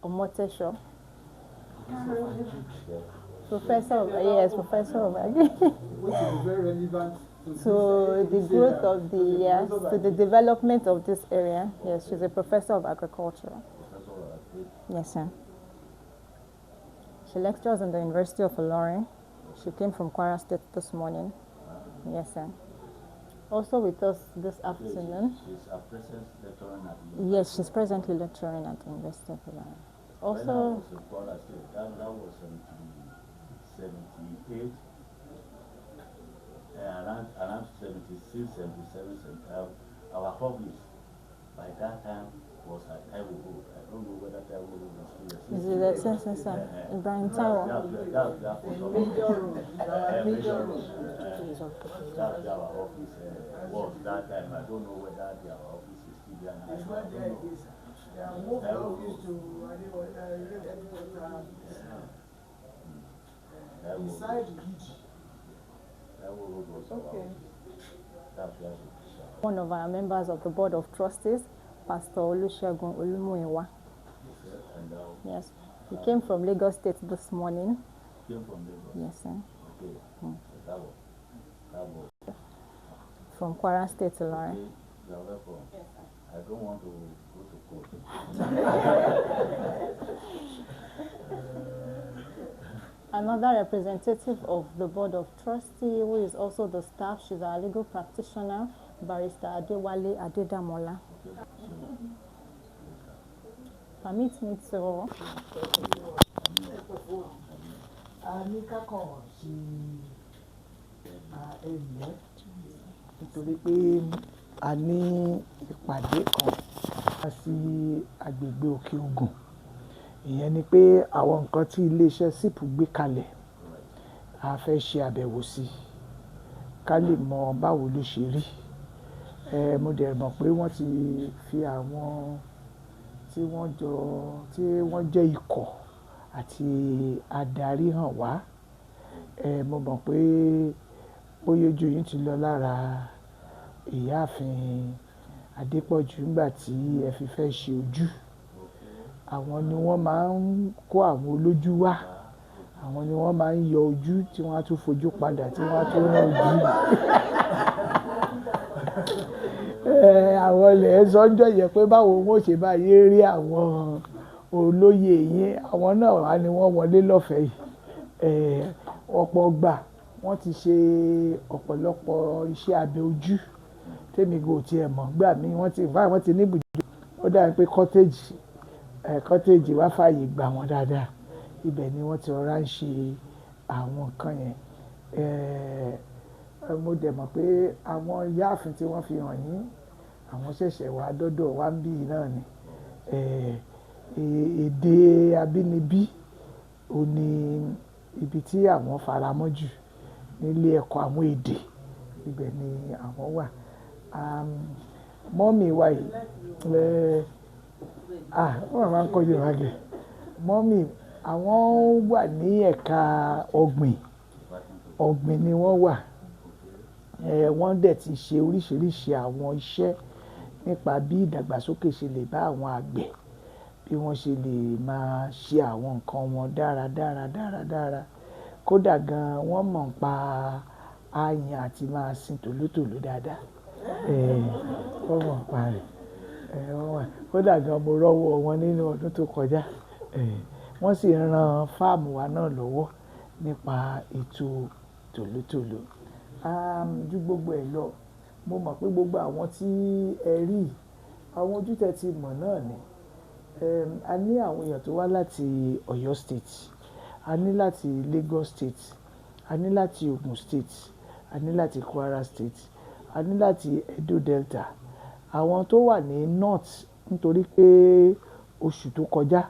Omotesho. Professor of, yes, professor of agri. Which is very relevant to, to the this growth area. of the, She's a yes, professor of to the agri. Development of this area. Yes, she's a professor of agriculture. Professor of agri. Yes, sir. She lectures in the University of Ilorin. She came from Kwara State this morning. Yes, sir. Also with us this afternoon. She's a present lecturer at the Yes, she's presently lecturing at the University of Ilorin. When I Also, was in Kwara State, that was 70, 78, around 76, 77, 75. Our office by that time was at Taiwo Road. I don't know whether Taiwo Road is still is existing. it the same, sir? Ibrahim Taiwo. That was our Major road. It's our major major road. road. That's where our office was that time. I don't know whether our office is still there now. It's I not don't there know. again, sir. They have moved the office to headquarters Taiwo Road. inside the UG. Taiwo Road was our Okay. office. That's where she is. One of our members of the Board of Trustees, Pastor Olusegun Olumuyiwa. And Yes, he came from Lagos State this morning. Came from Lagos. Yes, sir. Okay. Káàbọ̀. Káàbọ̀. From Kwara State, Ilorin. Okay. You are welcome. I don't want to go to court. Another representative of the Board of Trustees, who is also the staff, she's our legal practitioner, Barrister Adewale Adedamola. Okay. So, permit me to A ní ká kàn ṣe ẹ̀lẹ́ nítorí pé a ní ìpàdé kan wá sí agbègbè Òkè Ògùn. Ìyẹn ni pé àwọn nǹkan tí iléeṣẹ́ SIP gbé kalẹ̀, a fẹ́ ṣe àbẹ̀wò sí ká lè mọ báwo ló ṣe rí. Mo dẹ̀ mọ̀ pé wọ́n ti fi àwọn tí wọ́n jọ tí wọ́n jẹ́ ikọ̀ àti adarí hàn wá. Mo mọ̀ pé bóyá ojú yín ti lọ lára Ìyáàfin Adépọ̀jù nígbà tí ẹ fi fẹ́ ṣe ojú. Àwọn ni wọ́n máa ń kó àwọn olójú wá. Àwọn ni wọ́n máa ń yọ ojú tí wọ́n á tún fojú padà tí wọ́n á tún rán ojú. Àwọn ilẹ̀ sọ́njọ́ yẹn pé báwo wọ́n ṣe bá yé rí àwọn olóyè yín, àwọn náà wá ni wọ́n wọlé lọ́fẹ̀ẹ́ yìí. Ọ̀pọ̀ ìgbà wọ́n ti ṣe ọ̀pọ̀lọpọ̀ iṣẹ́ abẹ ojú tèmi kò tiẹ̀ mọ̀. Ìgbà mí wọ́n ti, in fact wọ́n ti ní ibùdó. Ó dà bí pé cottage wá fàyè gbà wọ́n dáadáa. Ibẹ̀ ni wọ́n ti rọra ń ṣe àwọn nǹkan yẹn. Mo dẹ̀ mọ̀ pé àwọn ìyáàfin tí wọ́n fi hàn yín, àwọn ṣẹ̀ṣẹ̀ wá dọ́dọ̀ wá ń bí náà ni. Èdè abínibí ò ní ibi tí àwọn faramọ́ jù nílé ẹ̀kọ́ àwọn èdè. Ibẹ̀ ni àwọn wà. Mummy wa yìí, wọ́n máa ń kọ́ Yorùbá gẹ̀. Mummy, àwọn wà ní ẹ̀ka ọ̀gbìn. Ọ̀gbìn ni wọ́n wà. Wọ́n dẹ̀ ti ṣe oríṣiríṣi àwọn iṣẹ́ nípa bí ìdàgbàsókè ṣe lè bá àwọn àgbẹ̀, bí wọ́n ṣe lè máa ṣe àwọn nǹkan wọn dáradára, dáradára. Kódà gan wọ́n mọ̀ ń pa ááyán àti máa sin tòlótòló dáadáa. Wọ́n mọ̀ ń pa rẹ̀. Wọ́n wà. Kódà gan mo rọ́wọ́ wọn nínú ọdún tó kọjá. Wọ́n sì ń ran fáàmù wa náà lọ́wọ́ nípa ètò tòlótòló. Ju gbogbo ẹ lọ, mo mọ̀ pé gbogbo àwọn tí ẹ rí, àwọn ojú tẹ ti mọ̀ náà ni. A ní àwọn èèyàn tó wá láti Oyo State, a ní láti Lagos State, a ní láti Ogun State, a ní láti Kwara State, a ní láti Edo Delta. Àwọn tó wà ní North nítorí pé oṣù tó kọjá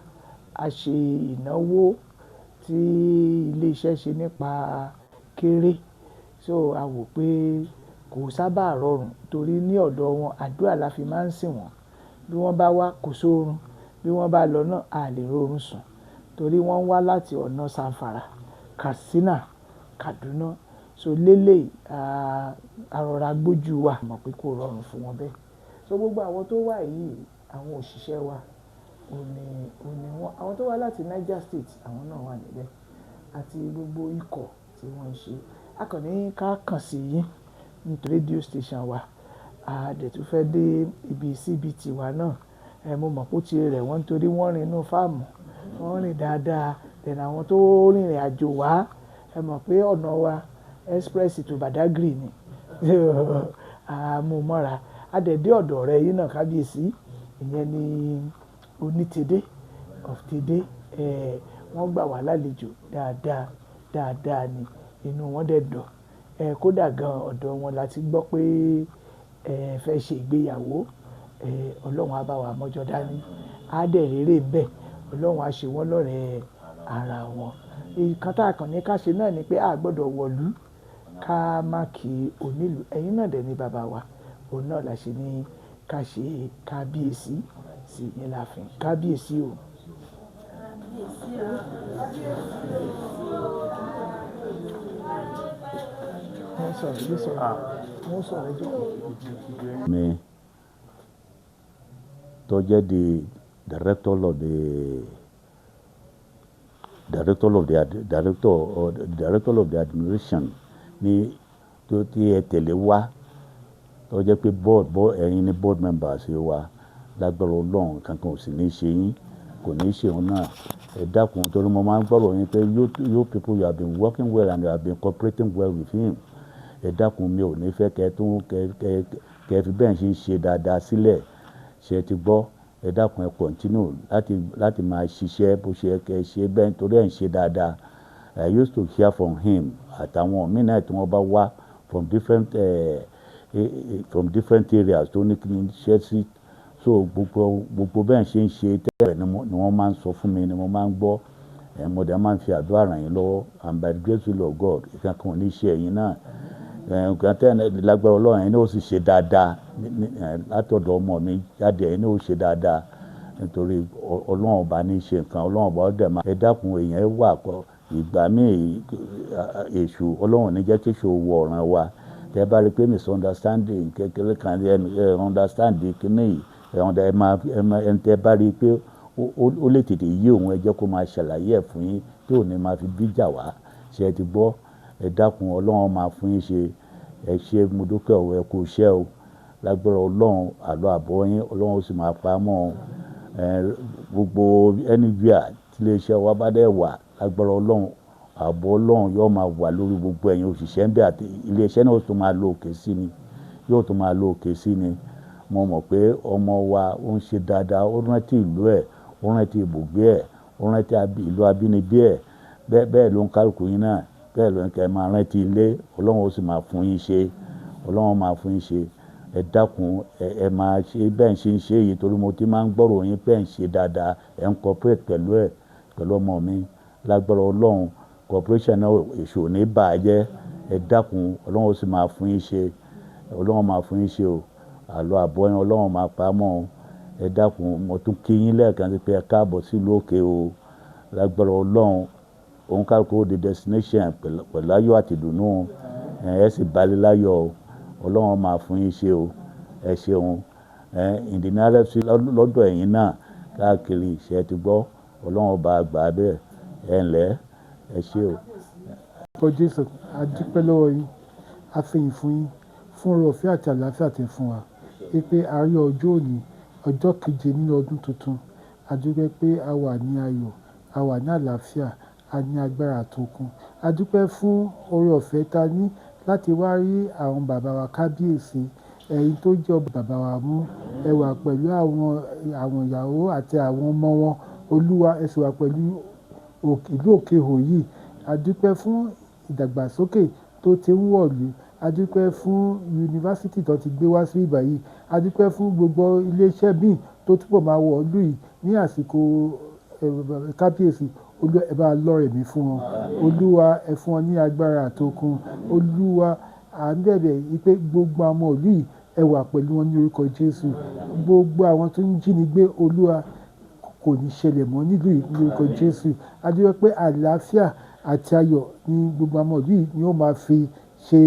a ṣe ìnáwó tí ilé iṣẹ́ ṣe nípa kéré. So a wò pé kò sábà rọrùn torí ní ọ̀dọ̀ wọn àdúrà la fi máa ń sìn wọ́n. Bí wọ́n bá wá kò sórun, bí wọ́n bá lọ náà a lè rorun sùn torí wọ́n wá láti ọ̀nà Zamfara, Katsina, Kaduna. So lélẹ̀ a rọra gbójú wa mọ̀ pé kò rọrùn fún wọn bẹ́ẹ̀. So gbogbo àwọn tó wà yìí, àwọn òṣìṣẹ́ wa Òní òní wọn, àwọn tó wá láti Niger State, àwọn náà wà níbẹ̀, àti gbogbo ikọ̀ tí wọ́n ń ṣe. A kàn ní ká kàn sí yín nítorí radio station wa. A dẹ̀ tún fẹ́ dé ibi CBT wa náà. Mo mọ̀ pé ó ti rẹ̀ wọ́n nítorí wọ́n rìn inú farm, wọ́n rìn dáadáa. Then àwọn tó rìnrìn àjò wá, ẹ mọ̀ pé ọ̀nà wa express to Badagry ni. A mú mọ́ra. A dẹ̀ dé ọ̀dọ̀ ọ̀rẹ́ yín náà, kábíyèsí. Ìyẹn ni Onítèdè of Tèdè. Wọ́n gbà wá lálejò dáadáa, dáadáa ni. Inú wọn dẹ̀ dùn. Kódà gan ọ̀dọ̀ wọn la ti gbọ́ pé ẹ fẹ́ ṣe ìgbéyàwó. Ọlọ́run á bá wa mọ́jọ́ dání. A dẹ̀ rere ń bẹ̀. Ọlọ́run á ṣe wọ́n lọ́rẹ ara wọn. Ìkan tá a kàn ní ká ṣe náà ni pé a gbọdọ̀ wọ̀lú ká má kí onílù. Ẹ̀yin náà dẹ̀ ni bàbá wa. Òun náà la ṣe ní ká ṣe kábíyèsí sí yín láàfin. Kábíyèsí o. Kábíyèsí o. Wọ́n sọ̀rọ̀, yóò sọ̀rọ̀. Wọ́n sọ̀rọ̀, ẹ jókòó. Mi tó jẹ́ the director of the director or the director of the administration ní tó tí ẹ tẹ̀lé wá, tó jẹ́ pé board, ẹ̀yin ní board members wa. Lágbára Ọlọ́run, kankan ò sì ní ṣe yín, kò ní ṣe òun náà. Ẹ dákun, torí mo máa ń gbọ́rọ̀ yín pé you people, you have been working well and you have been cooperating well with him. Ẹ dákun, mi ò ní fẹ́ kẹ́ tún kẹ́ kẹ́ kẹ́ fi bẹ́ẹ̀ ṣe ń ṣe dáadáa sílẹ̀. Ṣe ti gbọ́? Ẹ dákun, ẹ continue láti máa ṣiṣẹ́ bó ṣe yẹ kẹ́ ṣe bẹ́ẹ̀, torí ẹ̀ ń ṣe dáadáa. I used to hear from him àtàwọn míì náà tí wọ́n bá wá from different areas tó ní kí n ṣe sí. So gbogbo bẹ́ẹ̀ ṣe ń ṣe tẹ́lẹ̀ ni wọ́n máa ń sọ fún mi, ni mo máa ń gbọ́. Mo dẹ̀ máa ń fi àdúrà ràn yín lọ́wọ́, and by the grace will of God, ìkankan ò ní ṣe ẹ̀yin náà. Nǹkan tẹ́ ẹ lágbára Ọlọ́run, ẹ̀yin náà ó sì ṣe dáadáa látọ̀dọ̀ ọmọ mi jáde, ẹ̀yin náà ó ṣe dáadáa, nítorí Ọlọ́run ọba ní í ṣe nǹkan, Ọlọ́run ọba ó dẹ̀ máa. Ẹ dákun, èèyàn wà kọ́ ìgbà míì, èṣù, Ọlọ́run ò ní jẹ́ kí èṣù wọ ọ̀ràn wa. Tẹ́ bá rí pé misunderstanding kékeré kan, ẹ understand kíní yìí, ẹ máa ẹ máa ẹni tẹ́ bá rí pé ó lè tètè yé òun, ẹ jẹ́ kó máa ṣàlàyé ẹ̀ fún yín tí ò ní máa fi bíjà wá. Ṣé ẹ ti gbọ́? Ẹ dákun, Ọlọ́run máa fún yín ṣe. Ẹ ṣé, mo dúpẹ́ o, ẹ kú iṣẹ́ o. Lágbára Ọlọ́run, àlọ́ àbọ̀ yín, Ọlọ́run ó sì máa pa á mọ́ o. Gbogbo anywhere tí ilé iṣẹ́ wa bá dẹ̀ wà, lágbára Ọlọ́run, ààbò Ọlọ́run yóò máa wà lórí gbogbo ẹ̀yin òṣìṣẹ́ ń bẹ, àti ilé iṣẹ́ náà ó tún máa lọ òkè sí ni, yóò tún máa lọ òkè sí ni. Mo mọ̀ pé ọmọ wa ó ń ṣe dáadáa, ó rántí ìlú ẹ̀, ó rántí ibùgbé ẹ̀, ó rántí ìlú abínibí ẹ̀. Bẹ́ẹ̀ bẹ́ẹ̀ ló ń kálukú yín náà, bẹ́ẹ̀ ló ń kẹ́ máa rántí ilé. Ọlọ́run ó sì máa fún yín ṣe. Ọlọ́run máa fún yín ṣe. Ẹ dákun, ẹ máa ṣe bẹ́ẹ̀ ṣe ń ṣe yìí, torí mo ti máa ń gbọ́rọ̀ yín pé ẹ̀ ń ṣe dáadáa, ẹ̀ ń cooperate pẹ̀lú ẹ̀, pẹ̀lú ọmọ mi. Lágbára Ọlọ́run, cooperation náà, èṣù ò ní bà á jẹ́. Ẹ dákun, Ọlọ́run ó sì máa fún yín ṣe. Ọlọ́run máa fún yín ṣe o. Àlọ́ àbọ̀ yín, Ọlọ́run máa pa á mọ́ o. Ẹ dákun, mo tún kí yín lẹ́ẹ̀kan sí pé ẹ káàbọ̀ sílùú òkè o. Lágbára Ọlọ́run, òun kálukú ó dé destination pẹ̀lú ayọ̀ àti ìdùnnú o. Ẹ sì bá lé láyọ̀ o. Ọlọ́run máa fún yín ṣe o. Ẹ ṣeun. In the nearest lọ́dọ̀ ẹ̀yin náà káàkiri, ṣé ẹ ti gbọ́? Ọlọ́run ọba àgbà bẹ́ẹ̀. Ẹ ǹlẹ́, ẹ ṣé o. Orúkọ Jésù, a dúpẹ́ lọ́wọ́ yín, a fìyìn fún yín, fún oore ọ̀fẹ́ àti àlàáfíà tẹ́ fún wa. Wípé a rí ọjọ́ òní, ọjọ́ keje nínú ọdún tuntun. A dúpẹ́ pé a wà ní ayọ̀, a wà ní àlàáfíà, a ní agbára àtokun. A dúpẹ́ fún oore ọ̀fẹ́ ta ní láti wá rí àwọn bàbá wa kábíyèsí, ẹ̀yin tó jẹ́ ọba bàbá wa mú. Ẹ wà pẹ̀lú àwọn ìyàwó àti àwọn ọmọ wọn. Olúwa, ẹ sì wà pẹ̀lú ìlú òkè òhò yìí. A dúpẹ́ fún ìdàgbàsókè tó ti ń wọ̀lú. A dúpẹ́ fún yunifásítì tó ti gbé wá sí ibí yìí. A dúpẹ́ fún gbogbo ilé iṣẹ́ míì tó túbọ̀ máa wọ̀lú yìí ní àsìkò kábíyèsí. Olúwa, ẹ bá lọ́rẹ̀ ẹ̀mí fún wọn. Olúwa, ẹ fún wọn ní agbára àtokun. Olúwa, à ń bẹ̀bẹ̀ wípé gbogbo àwọn ọmọ ìlú yìí, ẹ wà pẹ̀lú wọn ní orúkọ Jésù. Gbogbo àwọn tó ń jínigbé, Olúwa, kò ní ṣẹlẹ̀ mọ́ nílùú yìí ní orúkọ Jésù. A dúpẹ́ pé àlàáfíà àti ayọ̀ ní gbogbo àwọn ọmọ ìlú yìí ni ó máa fi ṣe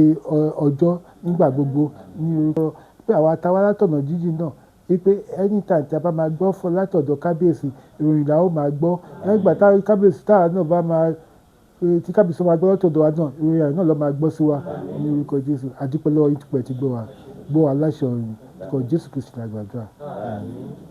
ọjọ́ nígbà gbogbo ní orúkọ pé àwa tá wá látọ̀nà jíjìn náà. Wípé anytime tí a bá máa gbọ́ fún látọ̀dọ̀ kábíyèsí, ìròyìn là ó máa gbọ́. Nígbà tá kábíyèsí táwa náà bá máa tí kábíyèsí máa gbọ́ látọ̀dọ̀ wa náà, ìròyìn ayọ̀ náà ló máa gbọ́ sí wa ní orúkọ Jésù. A dúpẹ́ lọ́wọ́ yín pé ẹ ti gbọ́ wa, gbọ́ wa láṣẹ ọ̀run. Orúkọ Jésù Kristi la gbàdúrà. Àmín.